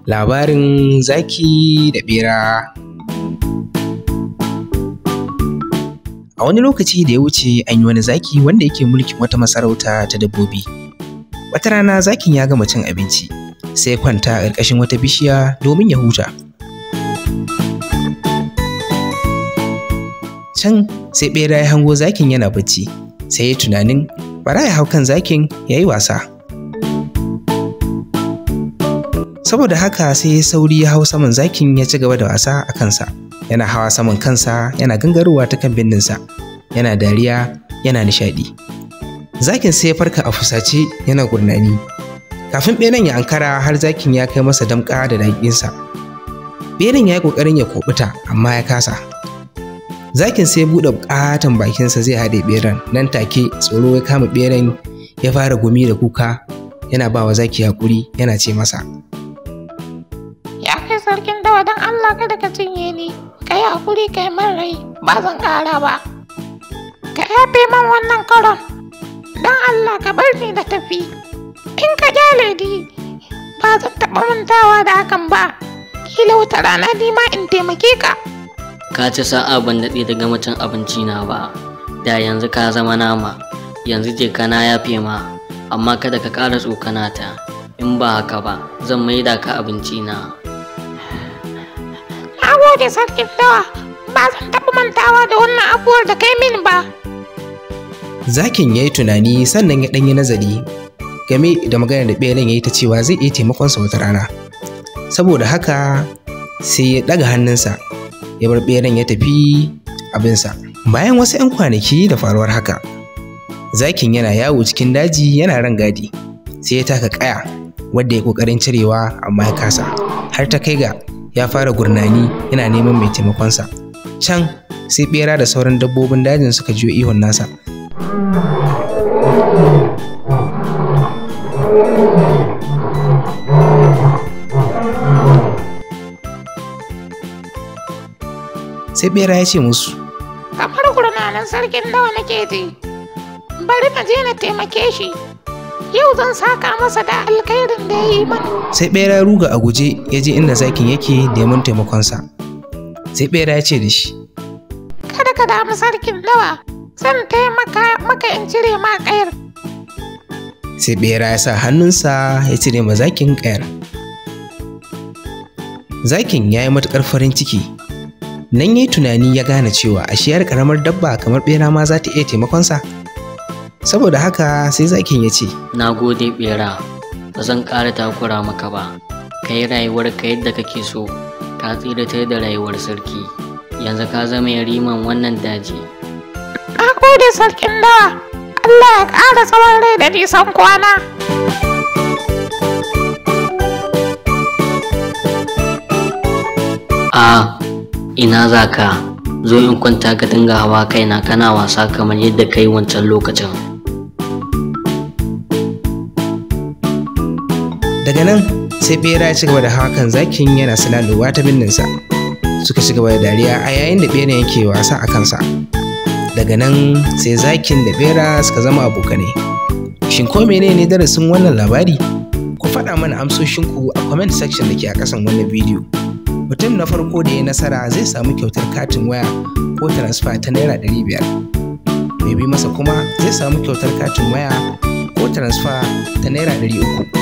Labarin zaki da ɓera. A wani lokaci da ya wuce an yi wani zaki wanda yake mulkin wata masarauta ta dabbobi. Wata rana zakin ya gama cin abinci, sai ya kwanta a ƙarƙashin wata bishiya domin ya huta. Can sai ɓera ya hango zakin yana bacci, sai ya tunanin bara ya hau kan zakin ya yi wasa. Saboda haka sai ya sauri ya hau saman zakin ya ci gaba da wasa a kansa. Yana hawa saman kansa yana gangarowa ta kan bindinsa, yana dariya yana nishaɗi. Zakin sai ya farka a fusace yana gurnani. Kafin ɓeran ya ankara har zakin ya kai masa damƙa da daƙinsa. Ɓeran ya yi ƙoƙarin ya kuɓuta amma ya kasa. Zakin sai ya buɗe ƙaton bakinsa zai haɗe ɓeran, nan take tsoro ya kama ɓeran ya fara gumi da kuka yana ba wa zaki haƙuri yana ce masa. Ya kai sarkin dawa, don Allah kada ka cinye ni, ka yi haƙuri ka yi min rai, ba zan ƙara ba. Ka yafe min wannan karon, don Allah ka bar ni da tafi. In ka kyale ni, ba zan taɓa mantawa da hakan ba. Kila wata rana ni ma in taimake ka. Ka ci sa'a ban daɗe da gama cin abinci na ba, da yanzu ka zama nama, yanzu je ka na yafe ma, amma kada ka ƙara tsokana ta, in ba haka ba zan maida ka abinci na. Na gode sarkin dawa, ba zan taɓa mantawa da wannan abuwar da kai min ba. Zakin ya yi tunani sannan ya ɗan yi nazari game da maganar da ɓeran ya yi ta cewa zai iya taimakonsa wata rana. Saboda haka sai ya ɗaga hannunsa ya bar ɓeran ya tafi abinsa. Bayan wasu 'yan kwanaki da faruwar haka, zakin yana yawo cikin daji yana rangadi, sai ya taka ƙaya wadda ya ƙoƙarin cirewa amma ya kasa, har ta kai ga ya fara gurnani yana neman mai taimakonsa. Can sai ɓera da sauran dabbobin dajin suka jiyo ihun nasa. Sai ɓera ya ce musu, Kamar gurnanin sarkin dawa nake ji, bari na je na taimake shi. Yau zan saka masa da alkhairin da ya yi mani. Sai ɓera ya ruga a guje ya je inda zakin yake neman taimakonsa. Sai ɓera ya ce da shi, Kada ka damu sarkin dawa, zan taimaka maka in cire ma ƙayar. Sai ɓera ya sa hannunsa ya cire ma zakin ƙayar. Zakin ya yi matuƙar farin ciki. Nan ya yi tunani ya gane cewa ashe yar ƙaramar dabba kamar ɓera ma za ta iya taimakonsa. Saboda haka sai zakin ya ce, Na gode ɓera, ba zan ƙara takura maka ba, ka yi rayuwarka yadda kake so, ka tsiratar da rayuwar sarki, yanzu ka zama yariman wannan daji. Na gode sarkin dawa, Allah ya ƙara tsawon rai da nisan kwana. A ina za ka, zo in kwanta ka dinga hawa kaina kana wasa kamar yadda ka yi wancan lokacin. Daga nan sai ɓera ya ci gaba da hawa kan zakin yana silalowa ta bindinsa. Suka ci gaba da dariya a yayin da ɓeran yake wasa a kansa. Daga nan sai zakin da ɓera suka zama abokanai. Shin ko menene darasin wannan labari? Ku faɗa mana amsoshinku a comment section da ke a ƙasan wannan bidiyo. Mutum na farko da ya nasara zai samu kyautar katin waya ko transfer ta naira 500. Mai bi masa kuma zai samu kyautar katin waya ko transfer ta naira 300.